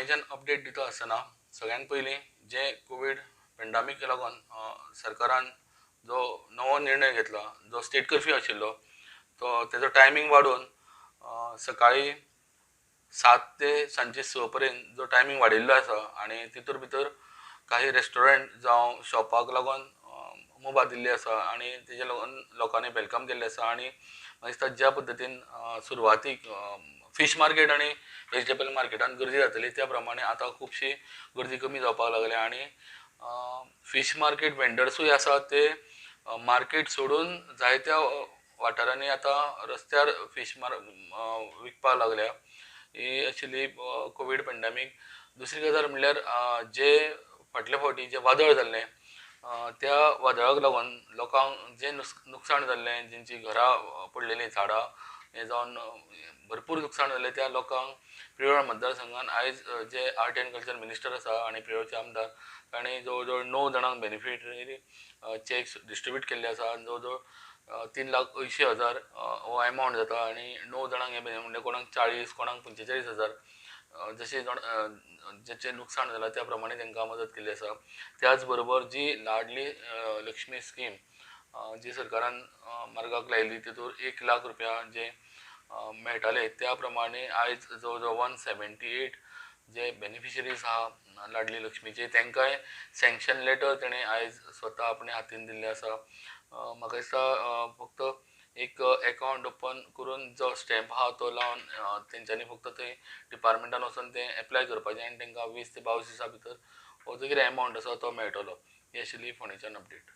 फोंडेच्यान update दिता आसतना सगळ्यान पयलीं जे कोवीड पेंडामीक लागून सरकारान जो नवो निर्णय घेतला, जो स्टेट कर्फ्यू आशिल्लो तो तेजो टायमींग वाडोवन सकाळीं 7 ते सांजे 6 पर्यंत जो टायमींग वाडयल्लो आसा आनी तितूर भितर काही रेस्टॉरंट जावं शॉपाक लागून मुभा दिल्ली आसा आनी तेजे लागून लोकांनी welcome केल्लें आसा. आनी म्हाका दिसता ज्या पद्दतीन सुरवातीक फीश मार्केट आनी वेजिटेबल मार्केटान गर्दी जातली त्या प्रमाणे आतां खुबशी गर्दी कमी जावपाक लागल्या आनी फीश मार्केट वेंडर्सूय आसा ते मार्केट सोडून जायत्या वाठारांनी आतां रस्त्यार फीश विकपाक लागल्या. ही आशिल्ली कोवीड पेंडेमीक. दुसरी गजाल म्हणल्यार जे फाटले फावटी जें वादळ जाल्लें त्या वादळाक लागून लोकांक जें नुकसाण जाल्लें, जेंची घरां पडलेलीं, झाडां हें जावन भरपूर नुकसाण जाल्लें, त्या लोकांक प्रियोळ मतदारसंघान आयज जे आर्ट एंड कल्चर मिनिस्टर आसा आनी प्रियोळचे आमदार तांणी जवळ जवळ 9 जाणांक बेनिफिटरी चॅक्स डिस्ट्रिब्यूट केल्ले आसा आनी जवळ जवळ 3,80,000 हो एमावंट जाता आनी 9 जाणांक हे म्हणजे कोणाक 40, कोणाक 45,000 जशें जाण जेचें नुकसाण जालां त्या प्रमाणे तांकां मदत केल्ली आसा. त्याच बरोबर जी लाडली लक्ष्मी स्कीम जी सरकारान मार्गाक लायली तितूर 1 लाख रुपया जे मेळटाले त्या प्रमाणे आयज जवळ जवळ 178 जे बेनिफिशरीज आहा लाडली लक्ष्मीचे तांकांय सँक्शन लेटर तेणें आयज स्वता आपणे हातीन दिल्लें आसा. म्हाका दिसता फक्त एक एकावंट ओपन करून जो स्टॅम्प आहा तो लावन तेंच्यांनी फक्त थंय डिपार्टमेंटान वचून तें एप्लाय करपाचें आनी तांकां 20 ते 22 दिसां भितर हो जो कितें एमावंट आसा तो मेळटलो. ही आशिल्ली फोंडेच्यान अपडेट.